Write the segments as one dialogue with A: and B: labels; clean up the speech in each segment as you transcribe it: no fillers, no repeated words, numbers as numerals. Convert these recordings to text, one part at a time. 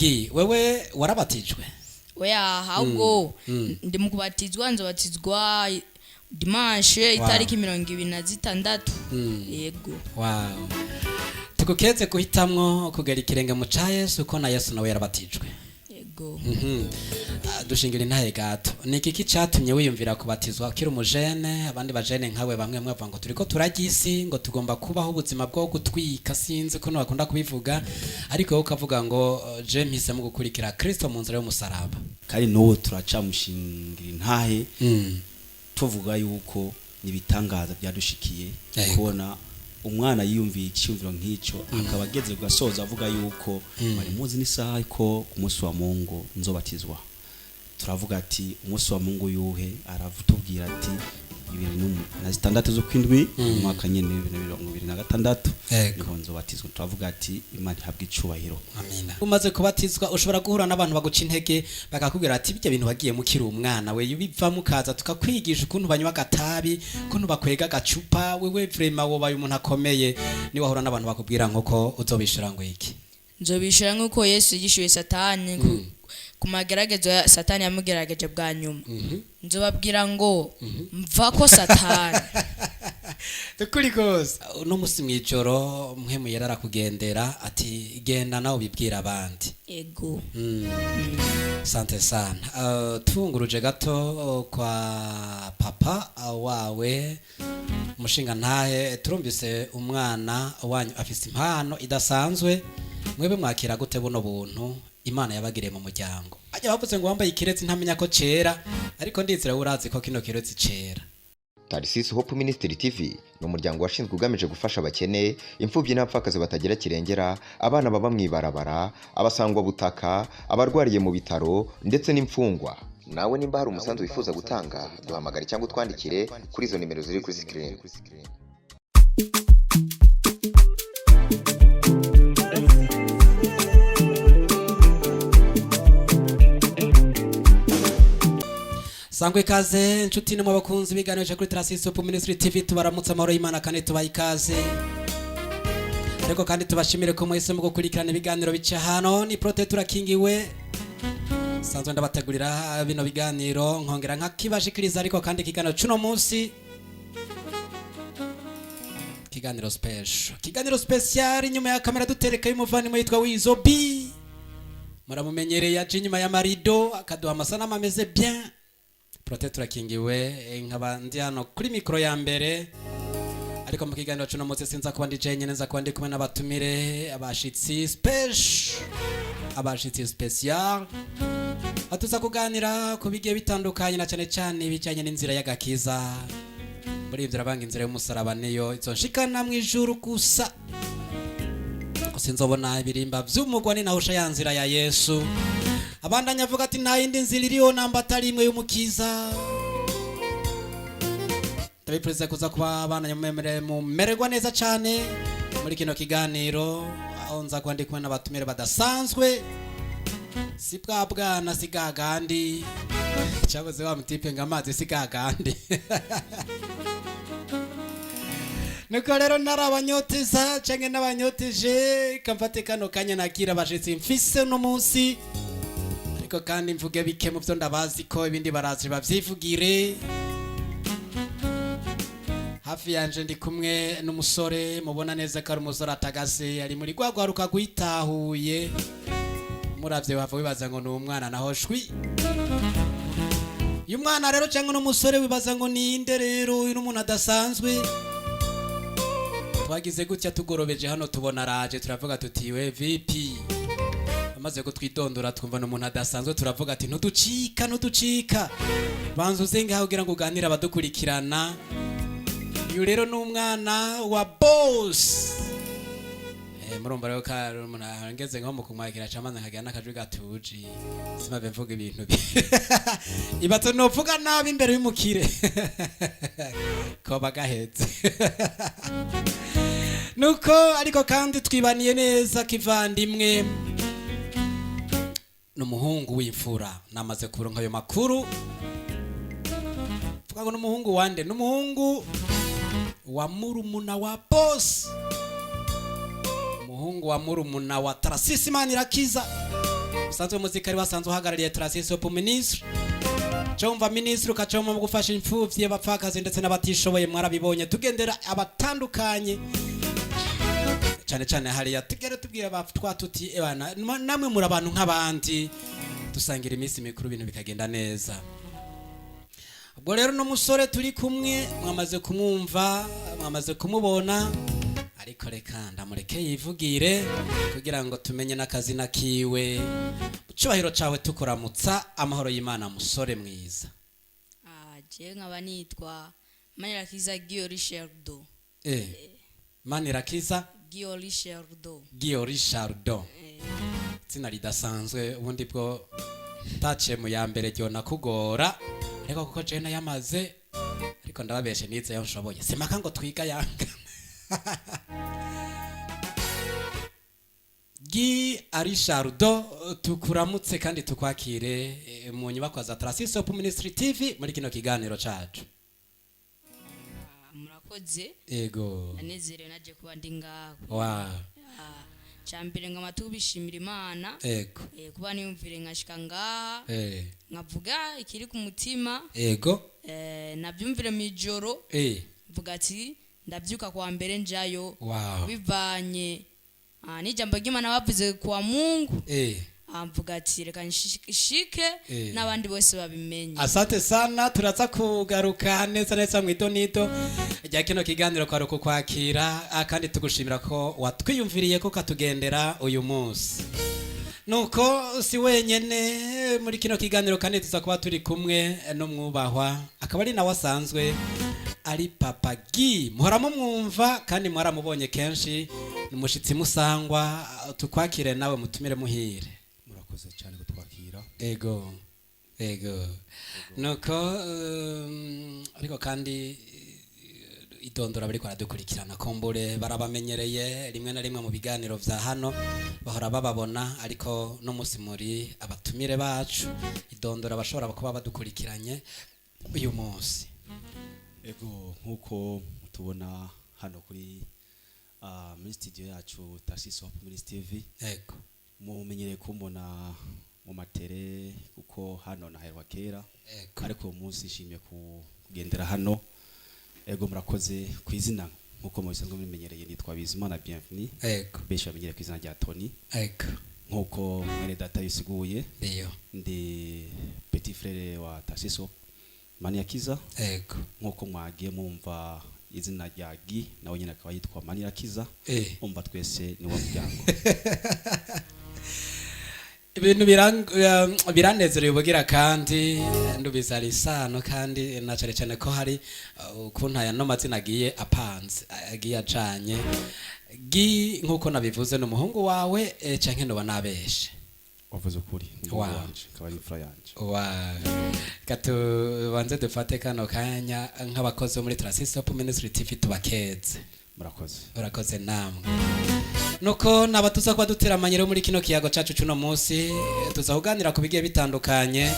A: Gi wewe warabatijwe?
B: Oya, ahubwo ndi mu kubatizwa, nzobatizwa dimanche itariki 26. Yego.
A: Wow, tukukeze guhitamwo kugera ikirenge mu ca Yesu, ko na Yesu nawe yarabatijwe.
B: Yego.
A: Ah, dushingira intahe gato, ni igiki catumye wiyumvira kubatizwa ukiri umujene? Abandi bajene nkawe bamwe bavuga ngo turiko turarya isi, ngo tugomba kubaho ubuzima bwo gutwika, sinzi ko bakunda kubivuga, ariko wowe ukavuga ngo je mpisemo gukurikira Kristo mu nzira y'umusaraba.
C: Kandi n'ubu turacamushingira intahe, tuvuga yuko nibitangaza byadushikiye kubona umwana yiyumviye icyumviro nk'icyo, akaba ageze gasoza avuga yuko bari muzi n'isaha ko ku munsi wa Mungu nzobatizwa. Turavuga ati: "Umunsi wa Mungu yuhe?" Aratubwira ati 26 z'ukwindwi, umwaka nyene 2026, niho nzobatizwa. Turavuga ati: "Imana ihabwe icubahiro."
A: Amina. Umaze kubatizwa, ushobora guhura n'abantu baguca intege, bakakubwira ati: "Bijya bintu wagiye mukiri umwana, we bivamo, ukaza tukakwigisha ukuntu banywa agatabi, ukuntu bakwega agacupa, wewe vraiment wobaye umuntu akomeye." Niwahura n'abantu bakubwira nk'uko, uzobishura ngo iki?
B: Nzobishura nk'uko Yesu yigishuye Satani ku mageragezo ya Satani yamugerageje bwa nyuma. Nzobabwira ngo: "Mva ko Satani."
A: Tukuri kose, uno musi mw'ijoro Mpwemu Yera arakugendera ati: "Genda nawe ubibwira abandi."
B: Yego.
A: Sante sana. Tunguruje gato kwa papa wawe umushinga ntahe, turumvise umwana wanyu afise impano idasanzwe. Mwebwe mwakira gute buno buntu Imana yabagiriye mu muryango? Ajya bavuze ngo wambaye ikirezi ntamenya ko cera, ariko ndizera urazi ko kino kirezi cera.
D: Tarisisi Hope Ministry TV ni umuryango washinzwe ugamije gufasha abakene, imfubyi n'abapfakazi batagira kirengera, abana baba mu ibarabara, abasangwabutaka, abarwariye mu bitaro ndetse n'imfungwa. Nawe nimba hari umusanzu wifuza gutanga, duhamagare cyangwa utwandikire kuri izo nimero ziri kuri sikirini.
A: Sangwe ikaze inshuti no bakunzi biganiro kuri Tarasisi Hope Ministry TV, tubaramutse amahoro y'Imana kandi tubaha ikaze, ariko kandi tubashimire ko mwese mu gukurikirana ibiganiro bica hano. Ni Prote turakingiwe, sanzwe ndabategurira bino biganiro nkongera nkakibashikiriza, ariko kandi ikiganiro cuno munsi, kiganiro special, kiganiro special, inyuma ya kamera dutereka y'umuvandimwe yitwa Wizo B, muramumenyereye, aje inyuma ya marido akaduha amasanamu ameze bien. Prote turakingiwe, nkaba ndi hano kuri mikoro ya mbere, ariko mu kiganiro cuno munsi sinza kuba ndi jenyine, nza kuba ndi kumwe n'abatumire, abashitsi special, abashitsi special, atuza kuganira ku bigiye bitandukanye, na cyane cyane ibijyanye n'inzira y'agakiza. Muri ibyo arabanga inzira y'umusaraba niyo izonshikana mu ijuru gusa, ko sinzobona ibirimba by'umugwa ni nahusha ya nzira ya Yesu. Abandanya avuga ati: "Nta yindi nzira iriho namba atari imwe y'Umukiza." Ndabipuriza kuza kuba abana mumererwa neza cyane muri kino kiganiro, aho nza kuba ndi kumwe n'abatumire badasanzwe, si bwa bwana, si gagandi cyabuze wa mutipe ngo amazi si gagandi. Nuko rero narabanyoteza canke n'abanyoteje, kamfate kano kanya nakira abashitsi mfise uno munsi, ariko kandi mvuge bike mu byo ndabazi, ko ibindi barazi bavyivugire. Hafi yanje ndi kumwe n'umusore mubona neza ko ari umusore atagase, ari muri rwagwaruka rwitahuye. Muravye wava wibaza ngo ni umwana, naho shwi. Uyu mwana rero cyangwa n'umusore wibaza ngo ninde rero, uyu n'umuntu adasanzwe. Twagize gutya tugorobeje hano tubona araje, turavuga tuti: "We VP." Amaze kutwidondora twumva ni umuntu adasanzwe, turavuga ati: "Ntuducika, ntuducika, banza uze ngaho kugira ngo uganire abadukurikirana." Uyu rero ni umwana wa boss. Murumva rero ko ari umuntu ngeze nko mu kumwakira camanza nkagira n'akajwi gatuje, simave mvuga ibintu ibazo novuga nabi imbere y'umukire koba gahetse. Nuko ariko kandi twibaniye neza kivandimwe, ni umuhungu w'imfura, namaze kuronka ayo makuru. Vuga ngo n'umuhungu wande? N'umuhungu wa murumuna wa boss, umuhungu wa murumuna wa Tarasisi Manirakiza. Usanzwe muzika ari wasanzwe uhagarariye Tarasisi Hope Ministry. Cumva minisitiri ukacoma mu gufasha imfuvyi, abapfakazi ndetse n'abatishoboye. Mwarabibonye tugendera abatandukanye cyane cyane hariya tugere tubwira abatwa tuti: "Ebana, namwe muri abantu nk'abandi, dusangira iminsi mikuru, ibintu bikagenda neza." Ubwo rero no musore turi kumwe mwamaze kumwumva, mwamaze kumubona, ariko reka ndamureke yivugire kugira ngo tumenye n'akazina kiwe. Mu cyubahiro cyawe tukuramutsa, amahoro y'Imana musore mwiza.
B: Jewe nkaba nitwa Manirakiza Gio Richardo.
A: Manirakiza
B: Gio Richardo.
A: Gio Richardo, izina ridasanzwe. Ubundi bwo taciye mu ya mbere ryo nakugora, ariko kuko jewe nayamaze, ariko ndababeshe nize yo nshoboye, simaka ngo twiga yanga. Gi Arishardo, tukuramutse kandi tukwakire mu nyubakwa za Tarasisi Hope Ministry TV muri kino kiganiro cacu.
B: Murakoze.
A: Ego.
B: Ndanezerewe naje kuba ndi ngaho. Cambere ngo amatubishimira Imana. Kuba niyumvire nkashika ngaha, nkavuga ikiri ku mutima. Nabyumvire mu ijoro, mvuga ati ndabyuka kwa mbere njayo, bivanye n'ijambo ry'Imana bavuze kwa Mungu. Mvuga ati reka nshike n'abandi bose babimenye.
A: Asante sana, turaza kugaruka neza neza mu idonido rya kino kiganiro. Kwari ukukwakira, kandi tugushimira ko watwiyumviriye ko katugendera uyu munsi. Nuko si wenyene muri kino kiganiro, kandi tuza kuba turi kumwe n'umwubahwa, akaba ari nawe asanzwe ari Papa Gi. Muhora mumwumva kandi mwaramubonye kenshi, ni umushitsi musangwa. Tukwakire nawe mutumire muhire.
C: Murakoze cyane kutwakira.
A: Ego. Nuko ariko kandi idondora bariko baradukurikirana kumbure barabamenyereye, rimwe na rimwe mu biganiro vya hano bahora bababona, ariko no musi muri abatumire bacu. Idondora bashobora kuba badukurikiranye uyu munsi.
C: Ego, nkuko tubona hano kuri muri studio yacu Tarasisi Hope Ministry TV, mumenyereye kumbona mu matere kuko hano naherwa kera, ariko uyu munsi nshimye kugendera hano. Ego, murakoze. Ku izina, nkuko mubisanzwe mubimenyereye, nitwa Bizimana Bienvenue, benshi bamenyereye ku izina rya Tony. Nkuko mwene data yisiguye, ndi petit frère wa Tarasisi Hope Maniakiza. Nkuko mwagiye mumva izina rya Gi, nawe nyine akaba yitwa Manirakiza. Umva twese ni wa muryango.
A: Ibintu biranezereye ubugira kandi ndubiza ari isano, kandi na cyane cyane ko hari ukuntu aya no mazina agiye apanze, agiye acanye. Gi, nkuko nabivuze, ni umuhungu wawe canke noba nabeshe?
C: Wavuze ukuri, ni
A: Wow.
C: umuhungu wanje, akaba ari imfura yanje.
A: Wa katubanze dufate kano kanya nk'abakozi bo muri Tarasisi Hope Ministry TV tubakeze.
C: Murakoze.
A: Urakoze namwe. Nuko naba tuza kuba duteramanye rero muri kino kiyago cacu cuno munsi, tuza kuganira ku bigiye bitandukanye.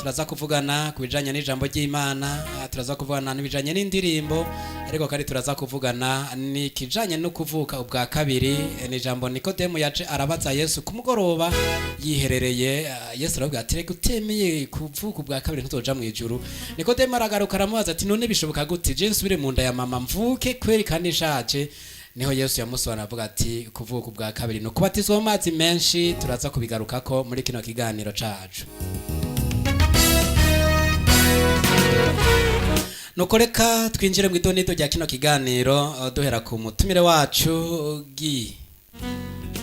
A: Turaza kuvugana ku bijanye n'ijambo ry'Imana, turaza kuvugana n'ibijanye n'indirimbo, ariko kandi turaza kuvugana n'ikijanye no kuvuka ubwa kabiri. Ni ijambo Nikodemu yaje arabaza Yesu ku mugoroba yiherereye. Yesu aravuga ati: "Reka, utemeye kuvuka ubwa kabiri ntuzoja mu ijuru." Nikodemu aragaruka aramubaza ati: "None bishoboka gute je nsubire mu nda ya mama mvuke kweri kandi nshaje?" Niho Yesu yamusobanura avuga ati: "Kuvuka ubwa kabiri ni ukubatizwa mu mazi menshi." Turaza kubigarukako muri kino kiganiro cacu. Nuko reka twinjire mu idonido rya kino kiganiro, duhera ku mutumire wacu Gi.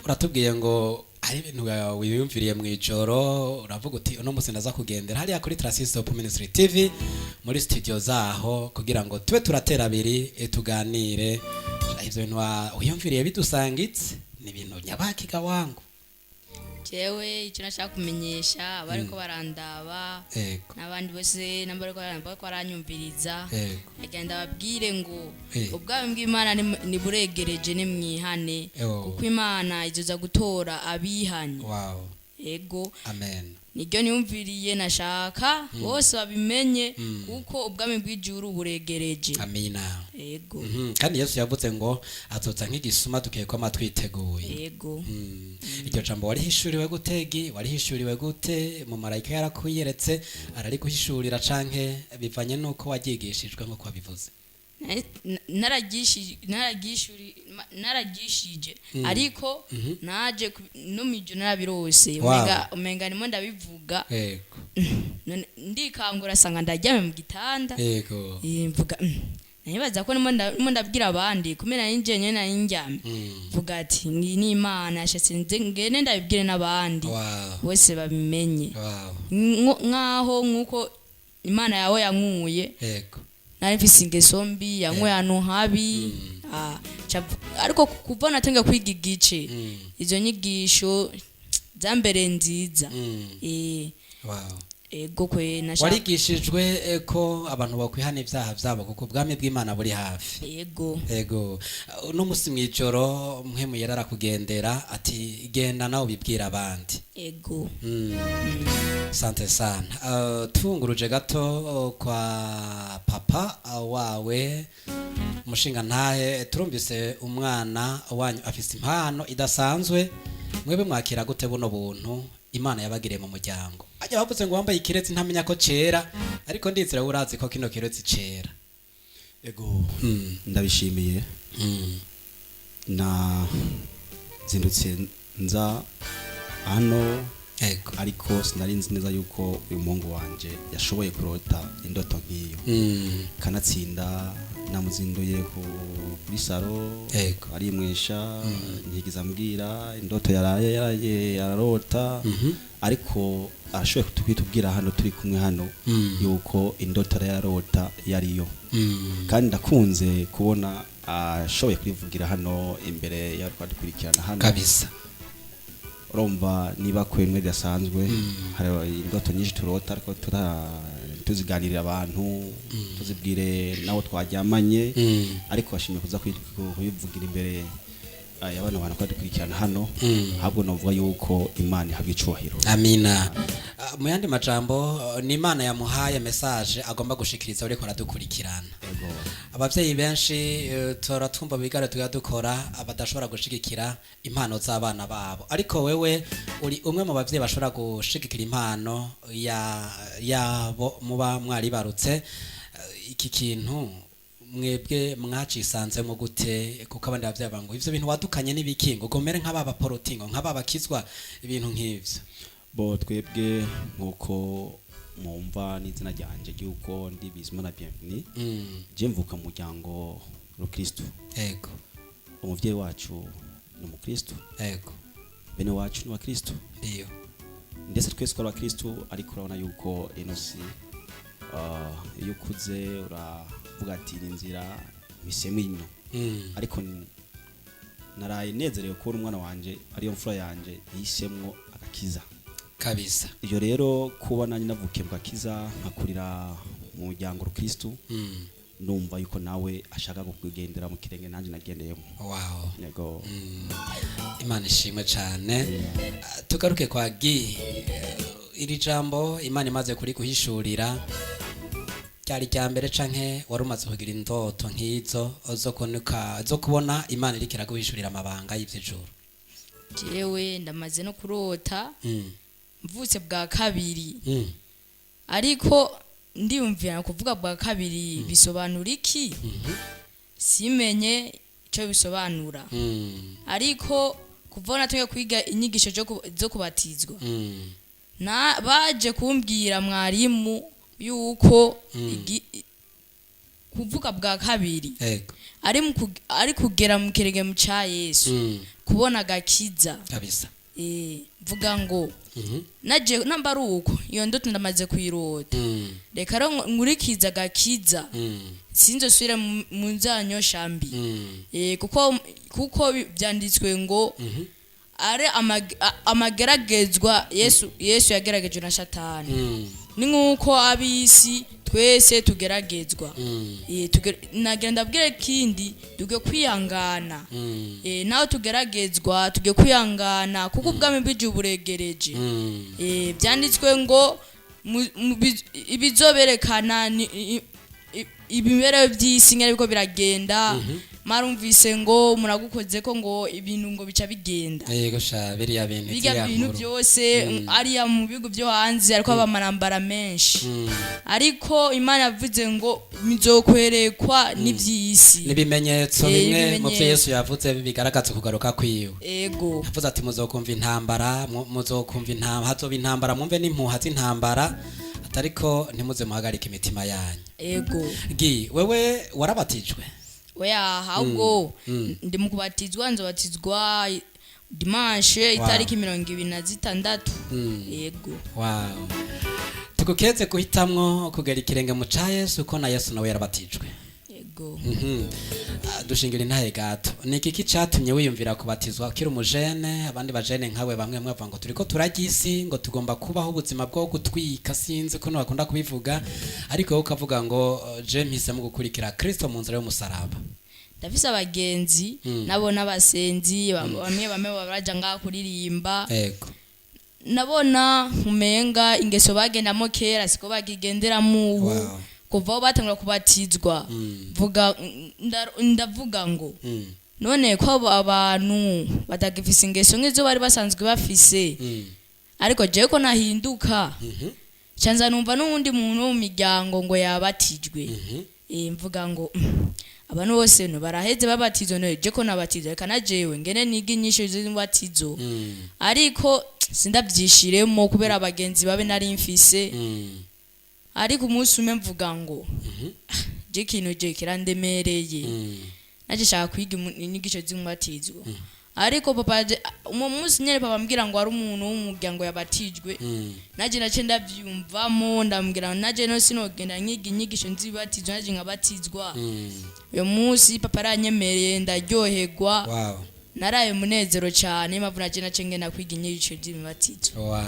A: Uratubwiye ngo ari ibintu wiyumviriye mu ijoro, uravuga uti uno munsi ndaza kugendera hariya kuri Tarasisi Hope Ministry TV muri studio zaho kugira ngo tube turatera abiri, tuganire. Ivyo bintu wiyumviriye bidusangitse ni ibintu nyabakiga wangu?
B: Jewe icyo nashaka kumenyesha abariko barandaba n'abandi bose n'abariko baranyumviriza, agenda babwire ngo ubwami bw'Imana niburegereje, nimwihane, kuko Imana izoza gutora abihanye. Ego.
A: Amen.
B: Niryo niyumviriye, nashaka bose babimenye, kuko ubwami bw'ijuru buregereje.
A: Amina.
B: Ego.
A: Kandi Yesu yavuze ngo azoza nk'igisuma, dukwiye kwama twiteguye.
B: Ego.
A: Iryo jambo warihishuriwe gutegi? Warihishuriwe gute? Mu marayika yarakwiyeretse arariguhishurira, canke bivanye n'uko waryigishijwe nk'uko wabivuze?
B: Naragishije, ariko naje no mwijoro narabirose. Umenga nimo ndabivuga. None ndikangura, sanga ndaryamye mu gitanda. Mvuga, nibaza ko nimo ndabwira abandi, kumena nari njyenyene nari ndyamye. Mvuga ati ngi ni Imana yashatse nze ngende ndabibwire n'abandi bose babimenye. Nkaho nk'uko Imana yawe yankuye, nari mfise ingeso mbi, yankuye ahantu habi. Ariko kuva natangiye kwiga igice, izo nyigisho zambere nziza. Ego kwe nashaka.
A: Warigishijwe ko abantu bokwihana ibyaha byabo kuko ubwami bw'Imana buri hafi.
B: Ego.
A: Ego. Uno musi mw'ijoro Mpwemu Yera arakugendera ati genda nawe ubibwira abandi.
B: Ego.
A: Sante sana. Tunguruje gato kwa papa wawe umushinga ntahe, turumvise umwana wanyu afise impano idasanzwe. Mwebwe mwakira gute buno buntu Imana yabagiriye mu muryango? Ajya bavuze ngo wambaye ikirezi ntamenya ko cera, ariko ndizera urazi ko kino kirezi cera.
C: Ego, ndabishimiye. Na zindutse nza hano, ariko sinari nzi neza yuko uyu muhungu wanje yashoboye kurota indoto nk'iyo. Kanatsinda namuzinduye kuri saro, arimwesha, ntigize ambwira indoto yaraye ararota, ariko arashoboye kwitubwira hano turi kumwe hano yuko indoto yaraye ararota yariyo. Kandi ndakunze kubona ashoboye kurivugira hano imbere y'abadukurikirana hano. Urumva niba kwemwe bidasanzwe, hari indoto nyinshi turota ariko tuziganirira abantu, tuzibwire nabo twaryamanye, ariko bashimye kuza kubivugira imbere y'abana bantu badukurikirana hano. Ahubwo novuga yuko Imana ihabwa icubahiro.
A: Amina. Mu yandi majambo, ni Imana yamuhaye message agomba gushikiriza uriko aradukurikirana. Abavyeyi benshi, tora twumva bigare tuga dukora abadashobora gushigikira impano z'abana babo, ariko wewe uri umwe mu bavyeyi bashobora gushigikira impano ya yabo muba mwaribarutse. Iki kintu mwebwe mwacisanzemo gute? Kuko abandi bavyeyi bavuga ngo ivyo bintu wadukanye n'ibiki, ngo ugomere nk'ababa porotingo, nk'ababakizwa, ibintu nk'ivyo.
C: Bo twebwe nk'uko mwumva n'izina ryanje ry'uko ndi Bizimana Bienvenue, je mvuka mu muryango rukristo. Umuvyeyi wacu ni umukristo. Bene wacu ni abakristo. Ndetse twese twari abakristo, ariko urabona yuko ino si iyo ukuze uravuga ati ni inzira mpisemo ino. Ariko naraye nezerewe kubona umwana wanje ariyo mfura yanje yisemwo agakiza. Iyo rero kuba nanjye navukiye mu gakiza, nkakurira mu muryango rukristo, numva yuko nawe ashaka kugendera mu kirenge nanjye nagendeyemo. Yego.
A: Imana ishimwe cyane. Tugaruke kwa Gi. Iri jambo Imana imaze kuri guhishurira ryari rya mbere, canke wari umaze kugira indoto nk'izo zo kunuka, zo kubona Imana iriko iraguhishurira amabanga y'ivy'ijuru?
B: Jewe ndamaze no kurota mvutse bwa kabiri, ariko ndiyumvira kuvuga bwa kabiri bisobanura iki, simenye icyo bisobanura. Ariko kuva natangiye kwiga inyigisho zo kubatizwa, na baje kumbwira mwarimu yuko kuvuga bwa kabiri ari kugera mu kirenge mu ca Yesu, kubona agakiza. Mvuga ngo naje namba ari uko iyo ndoto ndamaze kuyirota, reka rero nkurikize agakiza, sinzosubire mu nzanyosha mbi. Kuko byanditswe ngo ari amageragezwa Yesu yageragejwe na Satani. Ni nk'uko ab'isi Twese tugeragezwa. Nagira ndabwire kindi, duge kwihangana. Naho tugeragezwa tuge kwihangana, kuko ubwami bw'ijuru buregereje. Byanditswe ngo ibizoberekana ni ibimera by'isi ngene biriko biragenda. Marumvise ngo muragukoze ko ngo ibintu ngo bica bigenda.
A: Yego sha, biriya bintu,
B: Bijya
A: ziriya
B: bintu
A: nkuru.
B: byose ariya mu bihugu byo hanze, ariko aba amarambara menshi, ariko Imana yavuze ngo muzokwerekwa n'iby'isi.
A: N'ibimenyetso bimwe mu byo
B: Ibimenyetso.
A: Yesu yavuze bigaragaza kugaruka kwiwe.
B: Ego.
A: Yavuze ati muzokumva intambara, muzokumva intambara, hazoba intambara, mwumve n'impuha z'intambara, atariko ntimuze muhagarike imitima yanyu.
B: Ego.
A: Gi wewe warabatijwe?
B: Oya, ahubwo ndi mu kubatizwa, nzobatizwa dimanche itariki 26. Yego.
A: Wow, tugukeze guhitamwo kugera ikirenge mu ca Yesu, ko na Yesu nawe yarabatijwe.
B: Yego.
A: Dushingira intahe gato, ni igiki catumye wiyumvira kubatizwa ukiri umujene? Abandi bajene nkawe bamwe bamwe bavuga ngo turiko turarya isi, ngo tugomba kubaho ubuzima bwo gutwika, sinzi ko bakunda kubivuga, ariko wowe ukavuga ngo je mpisemo gukurikira Kristo mu nzira y'umusaraba.
B: Ndafise abagenzi nabo n'abasenzi, bamwe bamwe baraja ngaha kuririmba. Nabona umenga ingeso bagendamo kera siko bakigenderamo ubu. Kuva aho batangura kubatizwa, vuga ndavuga ngo none ko abo abantu batagifise ingeso nk'izo bari basanzwe bafise, ariko jewe ko nahinduka, canza numva n'uwundi muntu wo mu miryango ngo yabatijwe. Mvuga ngo abantu bose no baraheze babatizwa, none je ko nabatizwa, reka na jewe ngene niga inyisho z'ubatizo. Ariko sindabyishiremo kubera abagenzi babe nari mfise. Ariko umunsi umwe mvuga ngo je ikintu je kirandemereye, naje shaka kwiga inyigisho z'umubatizo. Ariko papa uwo munsi nyene papa ambwira ngo ari umuntu w'umuryango yabatijwe. Naje nace ndavyumvamo, ndambwira naje no sinogenda nkiga inyigisho nzibatizo, naje nkabatizwa. Uyo munsi papa aranyemereye, ndaryoherwa. Naraye munezero cyane, impamvu naje nace ngenda kwiga inyigisho z'imibatizo.
A: Wow.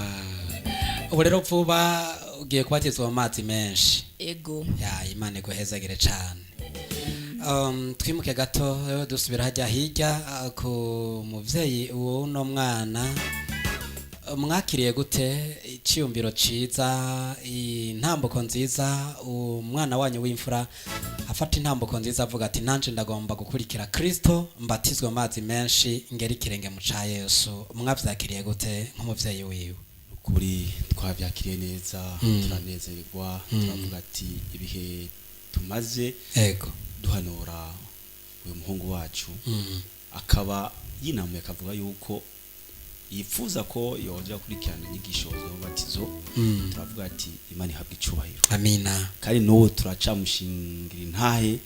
A: Ubu rero vuba ugiye kubatizwa mu mazi menshi.
B: Ego.
A: Ya, Imana iguhezagire cane. Twimuke gato, dusubira hajya hirya ku muvyeyi w'uno mwana. Mwakiriye gute iciyumviro ciza, intambuko nziza, umwana wanyu w'imfura afata intambuko nziza avuga ati nanje ndagomba gukurikira Kristo, mbatizwe mu mazi menshi, ngere ikirenge mu ca Yesu? Mwavyakiriye gute nk'umuvyeyi wiwe?
C: Kuri twabyakiriye neza, turanezerwa, turavuga ati ibihe tumaze duhanura uyu muhungu wacu, akaba yinamuye akavuga yuko yifuza ko yoja gukurikirana inyigisho z'ububatizo, turavuga ati Imana ihabwe icubahiro.
A: Amina.
C: Kandi n'ubu turacamushingira intahe,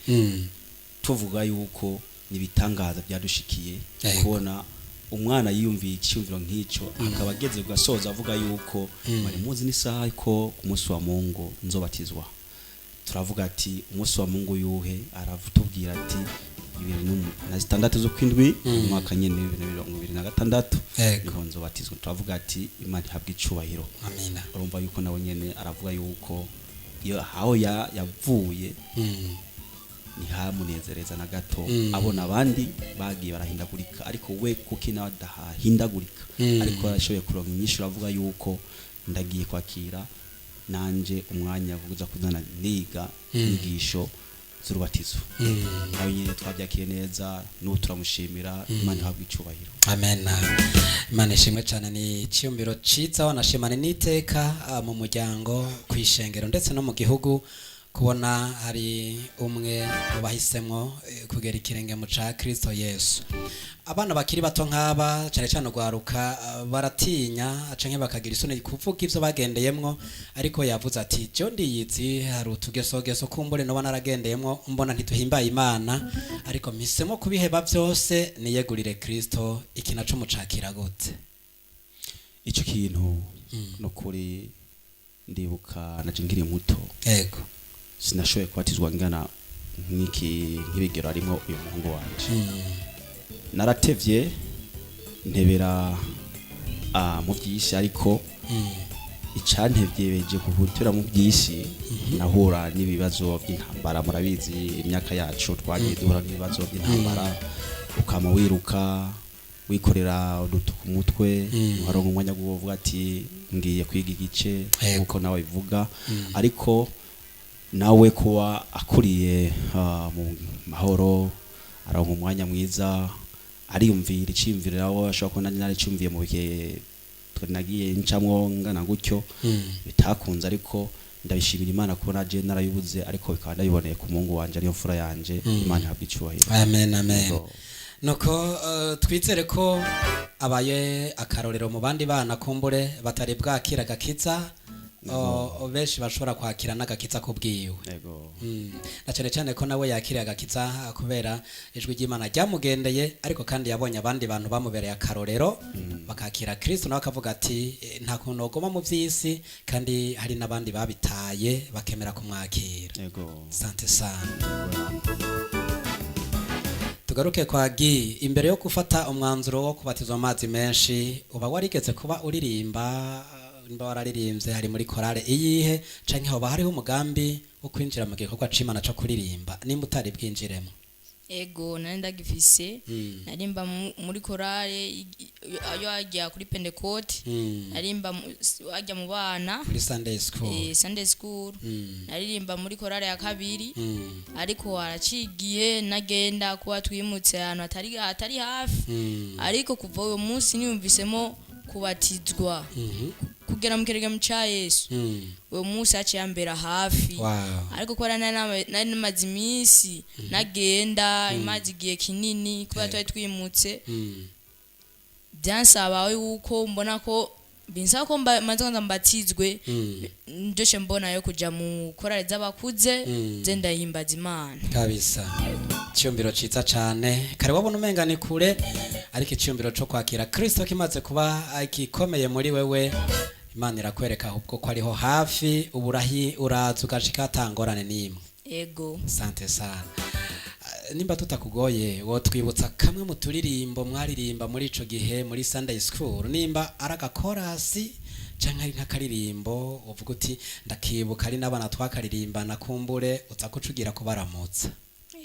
C: tuvuga yuko nibitangaza byadushikiye kubona umwana yiyumviye icyumviro nk'icyo, akaba ageze gasoza avuga yuko bari muzi n'isaha ko ku munsi wa Mungu nzobatizwa. Turavuga ati umunsi wa Mungu yuhe? Aravutubwira ati 26 z'ukwindwi, umwaka nyene 2026, niho nzobatizwa. Turavuga ati Imana ihabwe icubahiro.
A: Amina.
C: Urumva yuko nawe nyene aravuga yuko iyo aho yavuye ntihamunezereza na gato, abona abandi bagiye barahindagurika, ariko we kuki nawe adahindagurika? Ariko arashoboye kuronka inyishu, aravuga yuko ndagiye kwakira nanje umwanya wo kuza kuzana niga inyigisho z'urubatizo. Nawe nyine twabyakiriye neza, n'ubu turamushimira, Imana ihabwe icubahiro.
A: Amen. Imana ishimwe cyane, ni icyumviro ciza, wanashimane n'iteka mu muryango, ku ishengero ndetse no mu gihugu, kubona hari umwe mu bahisemwo kugera ikirenge mu ca Kristo Yesu. Abana bakiri bato nk'aba, cyane cyane urwaruka, baratinya canke bakagira isoni kuvuga ivyo bagendeyemwo, ariko yavuze ati jewe ndiyizi, hari utugesogeso kumbure noba naragendeyemwo mbona ntituhimbaye Imana, ariko mpisemo kubiheba byose niyegurire Kristo. Iki naco mucakira gute?
C: Ico kintu no kuri ndibuka naje nkiri muto, sinashoboye kubatizwa ngana nk'iki nk'ibigero arimo uyu muhungu wanje. Naratevye ntebera mu vyisi, ariko Icantevyebeje kuhutira mu byisi, nahura n'ibibazo by'intambara. Murabizi, imyaka yacu twagiye duhura n'ibibazo by'intambara, ukama wiruka wikorera udutu ku mutwe, ntuharonka umwanya wo kuvuga ati ngiye kwiga igice, nkuko nawe bivuga. Ariko nawe kuba akuriye mu mahoro, aronka umwanya mwiza, ariyumvira iciyumviro nawe ashobora kuba nanjye naricumviye mu bihe nagiye ncamwo ngana gutyo bitakunze. Ariko ndabishimira Imana kuba naje narabibuze, ariko bikaba ndabiboneye ku muhungu wanje, ariyo mfura yanje. Imana ihabwa icubahiro.
A: Amen, amen.
C: Yego.
A: Nuko twizere ko abaye akarorero mu bandi bana kumbure batari bwakira agakiza, benshi bashobora kwakira n'agakiza kubwiwe.
C: Yego.
A: Na cyane cyane ko nawe yakiriye agakiza kubera ijwi ry'Imana ryamugendeye, ariko kandi yabonye abandi bantu bamubereye akarorero bakakira Kristo, nawe akavuga ati: "Nta kuntu wogoma mu by'isi kandi hari n'abandi babitaye bakemera kumwakira."
C: Yego.
A: Sante sana. Tugaruke kwa Gi. Imbere yo gufata umwanzuro wo kubatizwa amazi menshi, uba warigeze kuba uririmba? Nimba wararirimbye, hari muri korale iyihe, canke hoba hariho umugambi wo kwinjira mu gikorwa c'Imana co kuririmba nimba utari bwinjiremo?
B: Ego, nari ndagifise. Narimba muri korale ayo hajya kuri Pentecote. Narimba hajya mu bana.
A: Muri Sunday school.
B: Sunday school. Naririmba muri korale ya kabiri. Ariko haracigiye nagenda kuba twimutse ahantu hatari hafi. Ariko kuva uwo munsi niyumvisemo kubatizwa kugera mu kirenge ca Yesu, uwo munsi haciye ambera hafi. Ariko kubera nari namaze iminsi nagenda, imaze igihe kinini kubera twari twimutse, byansaba yuko mbona ko binsaba ko manze kwanza mbatizwe, ndyoshe mbona yo kuja mu korali z'abakuze, nze ndahimbaza Imana.
A: Kabisa, icyumviro ciza cane. Kare wabona umenga ni kure, ariko icyumviro co kwakira Kristo kimaze kuba gikomeye muri wewe, Imana irakwereka ahubwo ko ariho hafi. Ubu uraza ugashika atangorane n'imwe.
B: Ego.
A: Sante sana. Nimba tutakugoye, wotwibutsa kamwe mu turirimbo mwaririmba muri ico gihe muri Sunday school, nimba ari agakorasi canke ari nk'akaririmbo uvuga uti ndakibuka, ari n'abana twakaririmbana, kumbure uza kucugira kubaramutsa?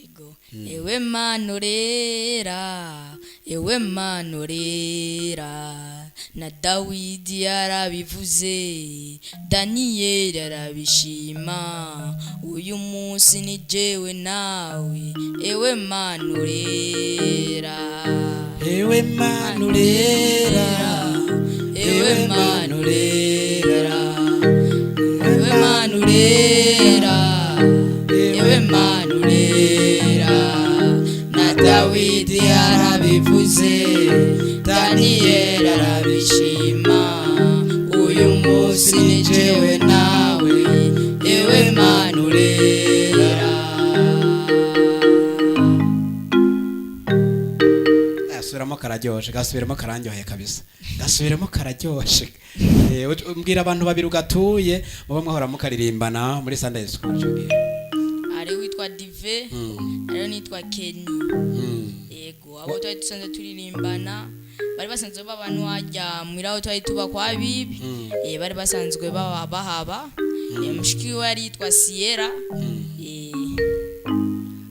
B: Ego. Ewe Mana urera, ewe Mana urera, na Dawidi yarabivuze, Daniyeli arabishima, uyu munsi ni jewe nawe, ewe Mana urera.
A: Ewe Mana urera,
B: ewe Mana urera, ewe Mana urera, ewe Mana urera, na Dawidi yarabivuze, Daniyeli arabishima, uyu munsi ni jewe nawe, ewe Mana urera.
A: Gasubiramo kararyoshe, gasubiramo karandyoheye kabisa, gasubiramo kararyoshe. Mbwira abantu babiri ugatuye muba mwahora mukaririmbana muri Sunday school ico gihe.
B: Hari witwa Dive, hariho nitwa Kenny. Yego, abo twari dusanzwe turirimbana bari basanzwe baba n'uwajya muri aho twari tuba kwa bibi. Bari basanzwe baba bahaba. Mushiki we yari yitwa Sierra.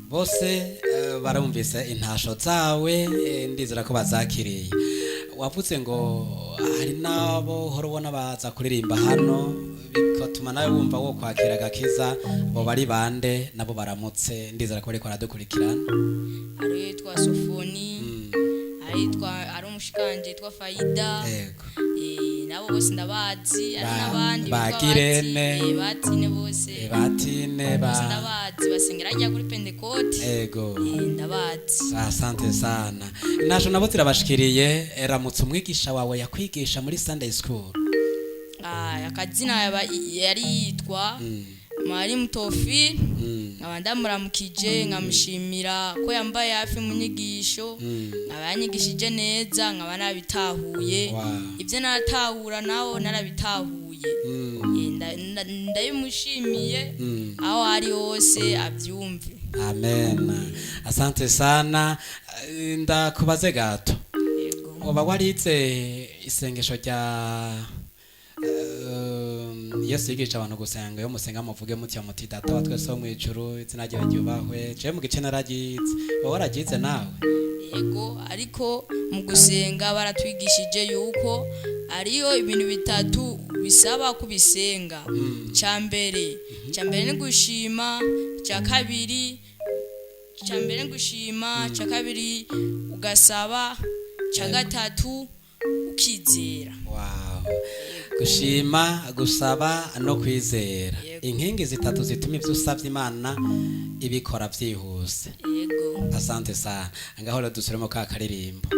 A: Bose barumvise intasho zawe, ndizera ko bazakiriye. Wavuze ngo hari n'abo uhora ubona baza kuririmba hano bigatuma nawe wumva wo kwakira agakiza. Abo bari bande? Nabo baramutse, ndizera ko bariko baradukurikirana.
B: Hari uwitwa Sofoni, hari yitwa, hari umushikanje yitwa Faida. Nabo bose ndabazi. Hari n'abandi
A: ba
B: bitwa
A: Girene.
B: Batine bose.
A: Batine ba
B: Bose ndabazi, basengera hajya kuri Pentecote. Ndabazi.
A: Asante sana. Intasho nabo zirabashikiriye. Ramutse umwigisha wawe yakwigisha muri Sunday school.
B: Ah, akazina yari yitwa Mwarimu Tofi. Nkaba ndamuramukije, nkamushimira ko yambaye hafi mu nyigisho, nkaba yanyigishije neza, nkaba nabitahuye. Ibyo natahura nawo narabitahuye. Ndabimushimiye aho ari hose abyumve.
A: Amen, asante sana. Ndakubaze gato.
B: Yego.
A: Uba warize isengesho rya Yesu yigisha abantu gusenga, iyo musenga muvuge mutya muti: "Data wa twese wo mu ijuru, izina ryawe ryubahwe." Jewe mu gice naragize, wowe waragize nawe?
B: Yego, ariko mu gusenga baratwigishije yuko ariyo ibintu bitatu bisaba kubisenga. Cya mbere ni gushima, cya mbere ni gushima, cya kabiri ugasaba, cya gatatu ukizera.
A: Wow. Gushima, gusaba no kwizera.
B: Yego.
A: Inkingi zitatu zituma ibyo usabye Imana ibikora byihuse.
B: Yego.
A: Asante sana. Ngaho rero dusubiremo ka karirimbo.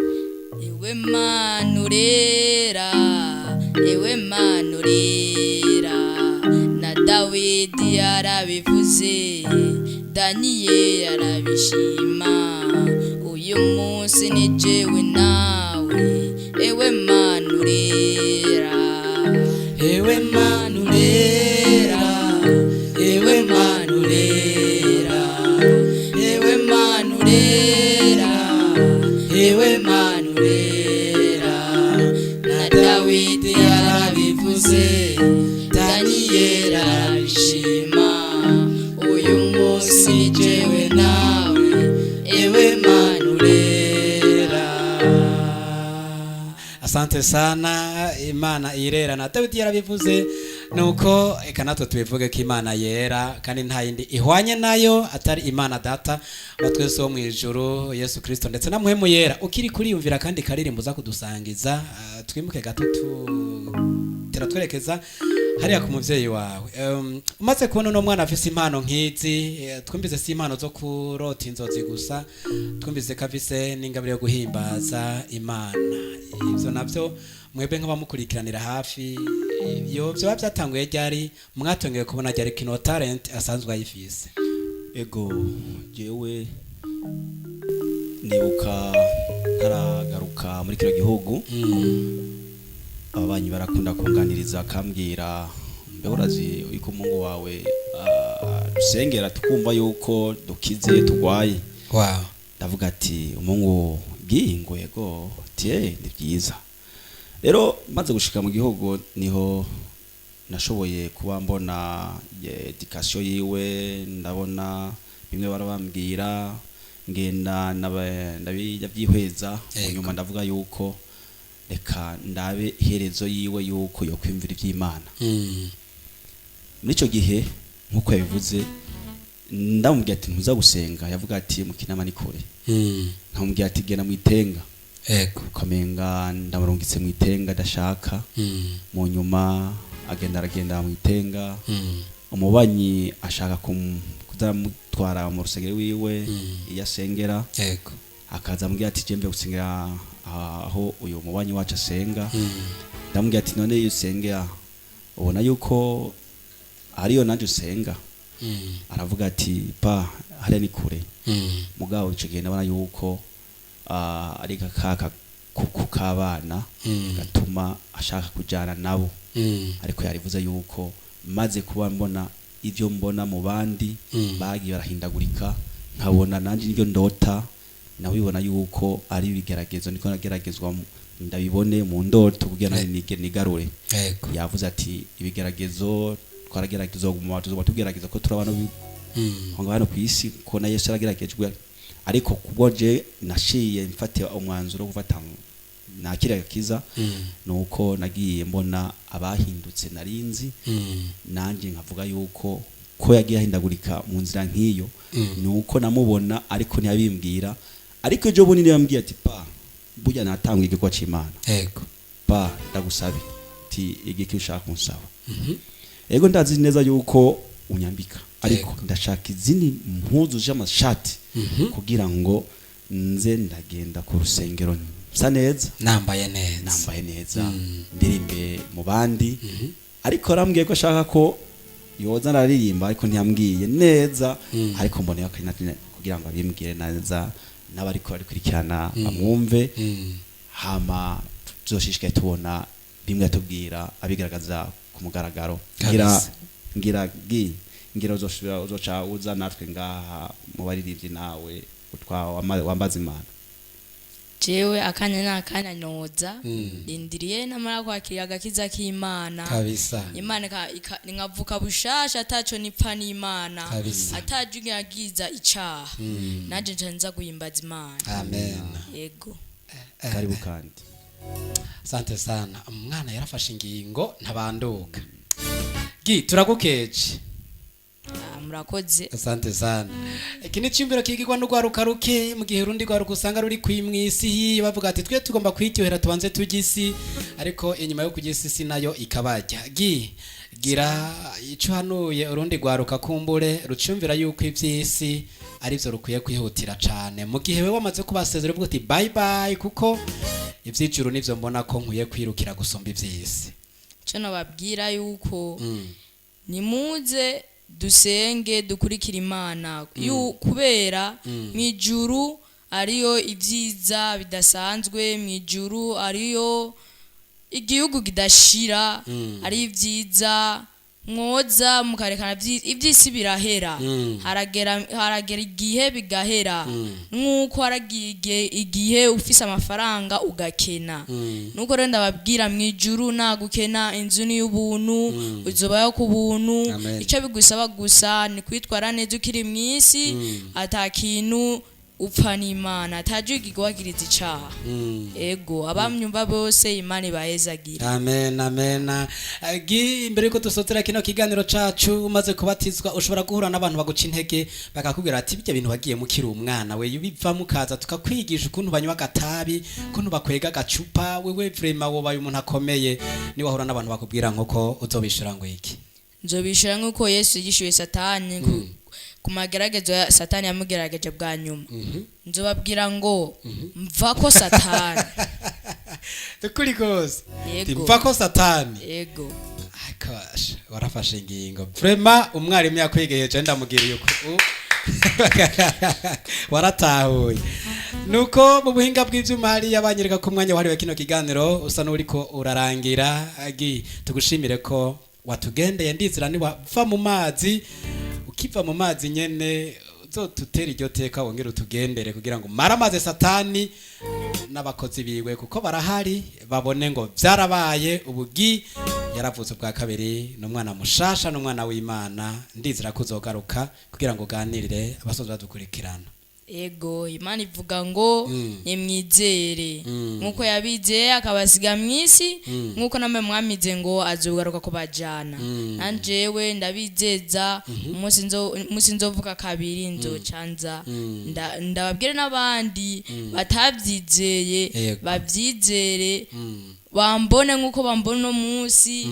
B: Ewe Mana urera, ewe Mana urera, na Dawidi yarabivuze, Daniyeli yarabishima, uyu munsi ni jewe nawe. Ewe Mana urera,
A: Ewe Mana urera, ewe Mana urera,
B: ewe Mana urera,
A: ewe Mana urera,
B: na Dawidi yarabivuze, Daniyeli arabishima, uyu munsi ni jewe nawe. Ewe Mana urera.
A: Asante sana. Imana irera, na Dawidi yarabivuze, nuko eka natwe tubivuge ko Imana yera kandi nta yindi ihwanye nayo atari Imana Data wa twese wo mu ijuru, Yesu Kristo ndetse na Muhemu Yera. Ukiri kuriyumvira kandi karirimbo uza kudusangiza, twimuke gato tera twerekeza hariya ku muvyeyi wawe. Umaze kubona uno mwana afise impano nk'izi, twumvise si impano zo kurota inzozi gusa, twumvise ko afise n'ingabire yo guhimbaza Imana. Ivyo navyo mwebwe nk'abamukurikiranira hafi, iyo vyoba vyatanguye ryari? Mwatongeye kubona ryari kino talent asanzwe ayifise?
C: Ego, jewe nibuka ntaragaruka muri kino gihugu, ababanyi barakunda kunganiriza, akambwira: "Mbe urazi yuko umuhungu wawe dusengera tukumva yuko dukize tugwaye?" Ndavuga ati: "Umuhungu bwingo?" "Yego." Ati: "Eh, ni byiza." Rero maze gushika mu gihugu niho nashoboye kuba mbona education yiwe, ndabona bimwe barabambwira, ngenda ndabyihweza. Nyuma ndavuga yuko reka ndabe iherezo yiwe, yuko yokwiyumvira iby'Imana. Muri icyo gihe, nk'uko yabivuze, ndamubwira ati: "Ntuza gusenga?" Yavuga ati: "Mu Kinama ni kure." Nkamubwira ati: "Genda mu Itenga." Ukamenga ndamurungitse mu Itenga adashaka. Mu nyuma agenda, aragenda mu Itenga. Umubanyi ashaka kuzaramutwara mu rusengero wiwe iyo asengera. Akaza ambwira ati: "Jembe gusengera aho uyu mubanyi wacu asenga." Ndamubwira ati: "None iyo usengera ubona yuko ariyo nanjye usenga?" Aravuga ati: "Pa, hariya ni kure." Mugabo ico gihe ndabona yuko ari kaka kuku k'abana gatuma ashaka kujana nabo. Ariko yarivuze yuko maze kuba mbona ivyo mbona mu bandi bagiye barahindagurika, nkabona nanjye nibyo ndota, nawibona yuko ari ibigeragezo niko nageragezwa, ndabibone mu ndoto kugira ngo nigarure. Yavuze ati: "Ibigeragezo twarageragezwa, guma tuzoba tugerageza ko turi abantu hano ku isi, ko na Yesu yarageragejwe." Ariko kubwo je nashiye mfate umwanzuro wo gufata nakira agakiza, nuko nagiye mbona abahindutse narinzi, nanjye nkavuga yuko ko yagiye ahindagurika mu nzira nk'iyo, nuko namubona, ariko ntiyabimbwira. Ariko ejo bundi niyo yambwiye ati: "Pa, burya natanga igikorwa c'Imana." "Pa, ndagusabe." Ati: "Igiki ushaka kunsaba?" "Ego, ndazi neza yuko unyambika, ariko ndashaka izindi mpuzu z'amashati kugira ngo nze ndagenda ku rusengero nsa neza."
A: Nambaye neza.
C: Nambaye neza, ndirimbe mu bandi. Ariko arambwiye ko ashaka ko yoza araririmba, ariko ntiyambwiye neza. Ariko mboneye akanya kugira ngo abimbwire neza n'abariko barikurikirana bamwumve. Hama tuzoshishikaye tubona bimwe atubwira abigaragaza ku mugaragaro. Ngira ngira gi ngira uzoshobora uzoca uza natwe ngaha mu baririmbyi, nawe utwa wambaza Imana.
B: Jewe akanya n'akanya noza, ndindiriye namara kwakira agakiza k'Imana.
A: Kabisa.
B: Imana nkavuka bushasha, ataco nipfa n'Imana,
A: Kabisa.
B: ataje nyagiza icaha, nanje nca nza guhimbaza Imana.
A: Amen.
B: Yego.
C: Karibu kandi.
A: Asante sana. Umwana yarafashe ingingo ntabanduka. Gi, turagukeje.
B: Ah, murakoze.
A: Asante sana. Iki ni icyumviro kigirwa n'urwaruka ruke, mu gihe urundi rwaruka usanga ruri kwimwisi isi, bavuga ati twe tugomba kwiryohera, tubanze tujye isi, ariko inyuma yo kujya isi, isi nayo ikabajya. Gi, gira icyo uhanuye urundi rwaruka kumbure rucumvira yuko iby'isi aribyo rukwiye kwihutira cyane, mu gihe we wamaze kubasezera uvuga uti bye bye, kuko iby'ijuru nibyo mbona ko nkwiye kwirukira gusumba iby'isi.
B: Ico nababwira yuko nimuze dusenge, dukurikire Imana, kubera mw'ijuru ariyo ibyiza bidasanzwe, mw'ijuru ariyo igihugu kidashira, ari ibyiza. Mwoza mukarekana iby'isi birahera. Haragera igihe bigahera, nk'uko haragiye igihe ufise amafaranga ugakena. Nuko rero ndababwira, mu ijuru nta gukena, inzu ni y'ubuntu, uzobayo ku buntu.
A: Amen.
B: Icyo bigusaba gusa ni kwitwara neza ukiri mu isi, ata kintu upfa n'Imana, atajya wagiriza icaha. Ego, abamyumva bose Imana ibahezagira.
A: Amen, amen. Gi, imbere yuko dusozera kino kiganiro cacu, umaze kubatizwa ushobora guhura n'abantu baguca intege, bakakubwira ati bijya bintu wagiye mukiri umwana we bivamo, ukaza tukakwigisha ukuntu banywa agatabi, ukuntu bakwega agacupa, wewe vraiment wobaye umuntu akomeye. Ni wahura n'abantu bakubwira nk'uko, uzobishura ngo iki?
B: Nzobishura nk'uko Yesu yishyuye Satani ku mageragezo ya Satani yamugerageje bwa nyuma. Nzobabwira ngo mva ko Satani.
A: Tukuri kose.
B: Yego.
A: Mva ko Satani.
B: Yego.
A: Akasha, warafashe ingingo vraiment. Umwarimu yakwigeye, je ndamubwiriye uko waratahuye. Nuko mu buhinga bw'ivyuma hariya banyereka ko umwanya wahariwe kino kiganiro usa n'uriko urarangira. Agi, tugushimire ko watugendeye. Ndizera niwava mu mazi, ukiva mu mazi nyene, uzotutera iryo teka, wongere utugendere kugira ngo mare amazi Satani n'abakozi biwe, kuko barahari, babone ngo byarabaye, ubugi yaravutse ubwa kabiri, ni umwana mushasha, n'umwana w'Imana. Ndizera ko uzogaruka kugira ngo uganirire abasoza badukurikirana.
B: Ego, Imana ivuga ngo nimwizere nk'uko yabizeye akabasiga mu isi, nk'uko namwe mwamize ngo azogaruka kubajana. Nanjewe ndabizeza, umunsi nzovuka kabiri nzocanza ndababwire n'abandi batabyizeye babyizere, bambone nk'uko bambona uno munsi,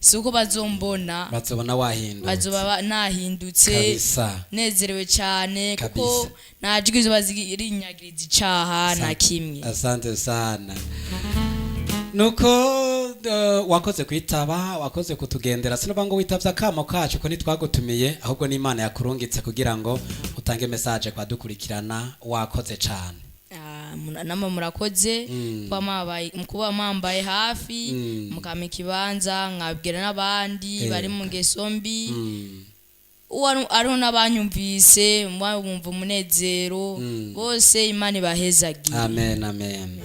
B: si uko bazombona.
A: Bazobona wahindutse.
B: Bazoba nahindutse, nezerewe cyane, kuko nta jwi zoba zirinyagiriza icaha na kimwe.
A: Asante sana. Nuko wakoze kwitaba, wakoze kutugendera. Sinovuga ngo witavye akamo kacu ko ntitwagutumiye, ahubwo n'Imana yakurungitse kugira ngo utange message kwadukurikirana. Wakoze cane.
B: Ah, namwe murakoze kuba mwambaye hafi, mukampa ikibanza nkabwira n'abandi bari mu ngeso mbi. Uwo ariho n'abanyumvise bumva umunezero bose, Imana ibahezagiye.
A: Amen, amen.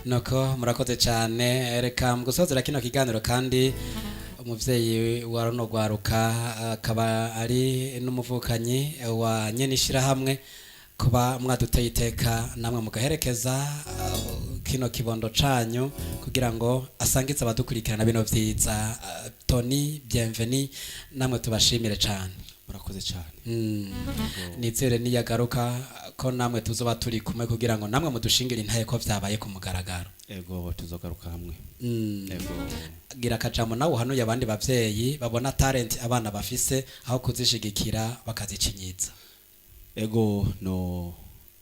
A: Nuko murakoze cyane. Reka mu gusozera kino kiganiro kandi, umuvyeyi wa runo rwaruka akaba ari n'umuvukanyi wa nyene ishirahamwe, kuba mwaduteye iteka namwe mugaherekeza kino kibondo canyu kugira ngo asangize abadukurikirana bino vyiza, Tony Bienveni, namwe tubashimire cane.
C: Murakoze cyane.
A: Nizere niyagaruka ko namwe tuzoba turi kumwe kugira ngo namwe mudushingire intaye ko vyabaye ku mugaragaro.
C: Ego, tuzogaruka hamwe. Ego.
A: Gira akajambo nawe uhanuye abandi bavyeyi babona talent abana bafise, aho kuzishigikira bakazicinyiza.
C: Ego, no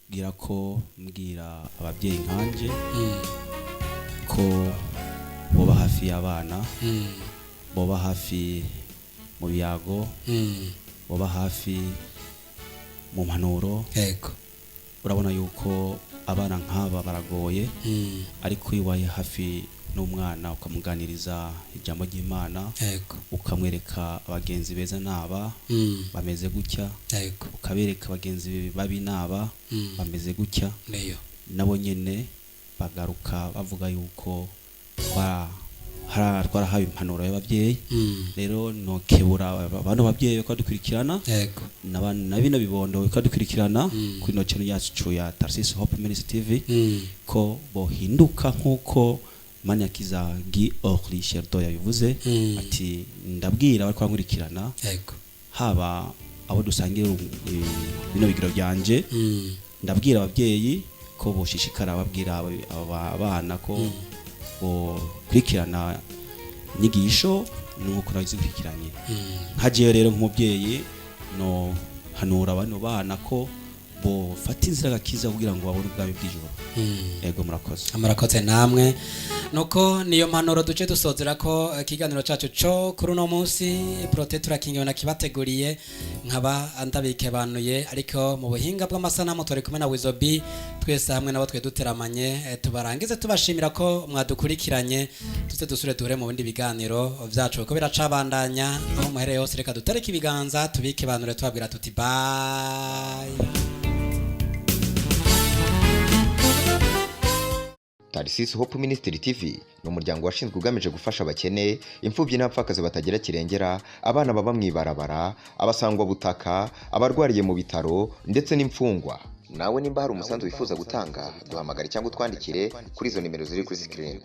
C: bwira ko mbwira ababyeyi nkanje ko boba hafi y'abana, boba hafi mu biyago, boba hafi mu mpanuro. Urabona yuko abana nk'aba baragoye, ariko iyo ubaye hafi n'umwana ukamuganiriza ijambo ry'Imana, ukamwereka abagenzi beza n'aba bameze gutya, ukabereka abagenzi babi n'aba bameze gutya, nabo nyene. Bagaruka bavuga yuko twarahawe impanuro y'ababyeyi. Rero nokebura bano babyeyi ko dukurikirana na bino bibondo ko dukurikirana kuri no channel yacu ya Tarsis Hope Ministry TV, ko bohinduka nkuko Manyakiza Guy Orly Sherdo yabivuze, ati ndabwira abari kwankurikirana, haba abo dusangira bino bigiro byanje, ndabwira ababyeyi ko boshishikara babwira aba bana ko bokurikirana inyigisho nuko nazikurikiranye. Nka jewe rero nk'umubyeyi no hanura bano bana ko bofata inzira gakiza kugira ngo babone ubwami bw'ijuru. Ego, murakoze.
A: Murakoze namwe. Nuko niyo mpanuro duce dusozera ko ikiganiro cyacu cyo kuri uno munsi. Prote turakingiwe na kibateguriye, nkaba ndabikebanuye, ariko mu buhinga bw'amasanamu turi kumwe na Wizobi. Twese hamwe nabo twe duteramanye, tubarangize tubashimira ko mwadukurikiranye. Tuze dusure duhure mu bindi biganiro byacu kuko biracabandanya. Aho muhereye hose, reka dutereke ibiganza, tubikebanure, tubabwira tuti bye.
D: Tarsis Hope Ministry TV ni umuryango washinzwe ugamije gufasha abakene, imfubyi n'abapfakazi batagira kirengera, abana baba mu ibarabara, abasangwabutaka, abarwariye mu bitaro ndetse n'imfungwa. Nawe nimba hari umusanzu wifuza gutanga, duhamagare cyangwa utwandikire kuri izo nimero ziri kuri screen.